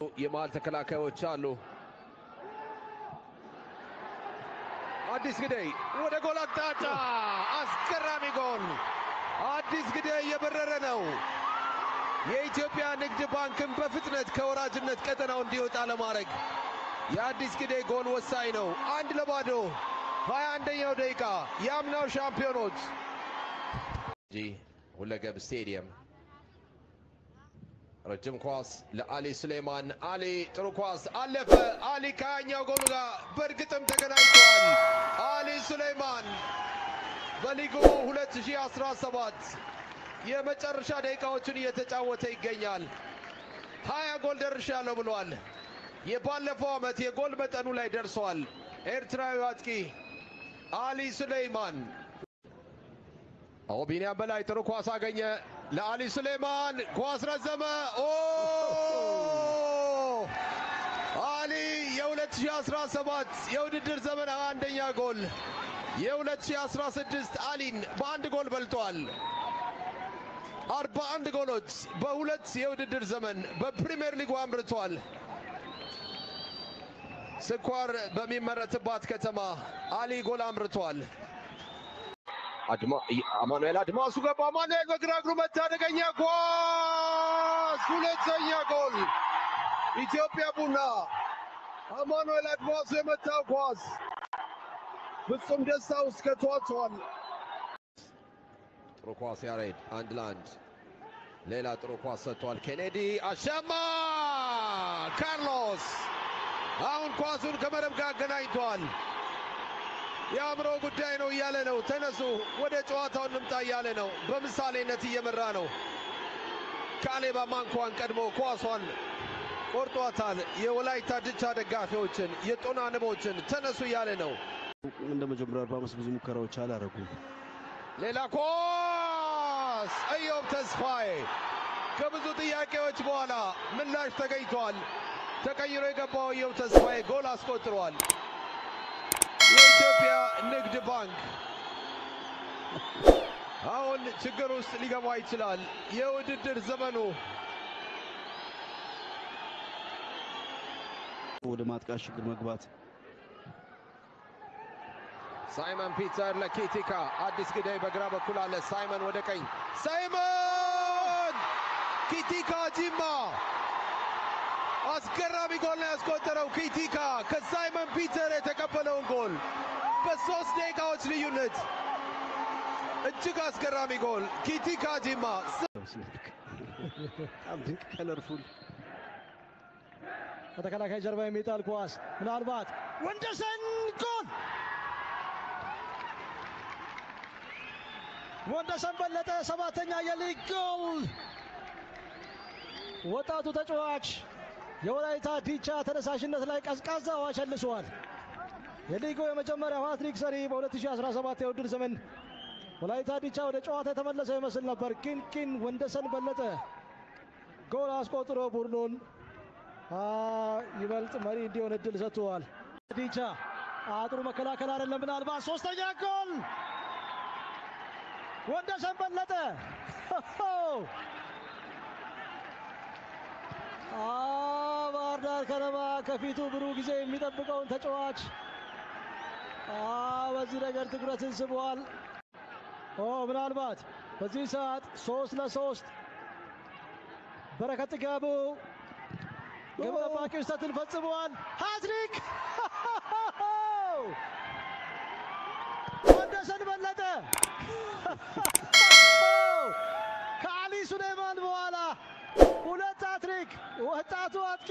የመሀል ተከላካዮች አሉ። አዲስ ግደይ ወደ ጎል አቅጣጫ አስገራሚ ጎል! አዲስ ግደይ እየበረረ ነው። የኢትዮጵያ ንግድ ባንክን በፍጥነት ከወራጅነት ቀጠናው እንዲወጣ ለማድረግ የአዲስ ግደይ ጎል ወሳኝ ነው። 1-0፣ 21ኛው ደቂቃ፣ የአምናው ሻምፒዮኖች ሁለገብ ስቴዲየም። ረጅም ኳስ ለአሊ ሱሌማን። አሊ ጥሩ ኳስ አለፈ። አሊ ከያኛው ጎሉ ጋር በእርግጥም ተገናኝተዋል። አሊ ሱሌማን በሊጉ 2017 የመጨረሻ ደቂቃዎችን እየተጫወተ ይገኛል። 20 ጎል ደርሻለሁ ብሏል። የባለፈው ዓመት የጎል መጠኑ ላይ ደርሷል። ኤርትራዊ አጥቂ አሊ ሱሌይማን። አዎ፣ ቢኒያም በላይ ጥሩ ኳስ አገኘ። ለአሊ ሱሌማን ኳስ ረዘመ። ኦ፣ አሊ የ2017 የውድድር ዘመን አንደኛ ጎል፣ የ2016 አሊን በአንድ ጎል በልጧል። 41 ጎሎች በሁለት የውድድር ዘመን በፕሪሚየር ሊጉ አምርቷል። ስኳር በሚመረትባት ከተማ አሊ ጎል አምርቷል። አማኑኤል አድማሱ ገባ። አማኑኤል በግራ እግሩ መታ። አደገኛ ኳስ፣ ሁለተኛ ጎል ኢትዮጵያ ቡና። አማኑኤል አድማሱ የመታው ኳስ ፍጹም ደስታ ውስጥ ከቷቸዋል። ጥሩ ኳስ ያሬድ፣ 1 ለ1፣ ሌላ ጥሩ ኳስ ሰጥቷል። ኬኔዲ አሻማ፣ ካርሎስ አሁን ኳሱን ከመረብ ጋር አገናኝቷል። የአእምሮ ጉዳይ ነው እያለ ነው። ተነሱ ወደ ጨዋታው እንምጣ እያለ ነው። በምሳሌነት እየመራ ነው። ካሌብ አማንኳን ቀድሞ ኳሷን ቆርጧታል። የወላይታ ድቻ ደጋፊዎችን፣ የጦና ንቦችን ተነሱ እያለ ነው። እንደ መጀመሪያው 45 ብዙ ሙከራዎች አላረጉም። ሌላ ኳስ፣ ኢዮብ ተስፋዬ፣ ከብዙ ጥያቄዎች በኋላ ምላሽ ተገኝቷል። ተቀይሮ የገባው ኢዮብ ተስፋዬ ጎል አስቆጥሯል። የኢትዮጵያ ንግድ ባንክ አሁን ችግር ውስጥ ሊገባ ይችላል። የውድድር ዘመኑ ወደ ማጥቃት ችግር መግባት። ሳይመን ፒተር ለኪቲካ፣ አዲስ ግዳይ በግራ በኩል አለ። ሳይመን ወደ ቀኝ፣ ሳይመን፣ ኪቲካ ጂማ፣ አስገራሚ ጎል ነው ያስቆጠረው። ኪቲካ ከሳይመን ፒተር የተቀበለውን ጎል በ3 ደቂቃዎች ልዩነት፣ እጅግ አስገራሚ ጎል ኪቲካ ጂማ። በጣም ድንቅ colorful። ከተከላካይ ጀርባ የሚጣል ኳስ፣ ምናልባት ወንደሰን፣ ጎል! ወንደሰን በለጠ ሰባተኛ የሊግ ጎል። ወጣቱ ተጫዋች የወላይታ ዲቻ ተነሳሽነት ላይ ቀዝቃዛ ውሃ ቸልሷል። የሊጉ የመጀመሪያው ሃትሪክ ሰሪ። በ2017 የውድድር ዘመን ወላይታ ዲቻ ወደ ጨዋታ የተመለሰ ይመስል ነበር፣ ግን ወንደሰን በለጠ ጎል አስቆጥሮ ቡድኑን ይበልጥ መሪ እንዲሆን እድል ሰጥቷል። ዲቻ ጥሩ መከላከል አይደለም፣ ምናልባት ሶስተኛ ጎል፣ ወንደሰን በለጠ። ባህር ዳር ከነማ ከፊቱ ብሩህ ጊዜ የሚጠብቀውን ተጫዋች በዚህ ነገር ትኩረትን ስቧል። ምናልባት በዚህ ሰዓት 3-3፣ በረከት ጥጋቡ ግብ ጠባቂ ስህተትን ፈጽመዋል። ሃትሪክ ወንደሰን በለጠ፣ ከአሊ ሱሌማን በኋላ ሁለት ሃትሪክ ወጣቱ አጥቂ።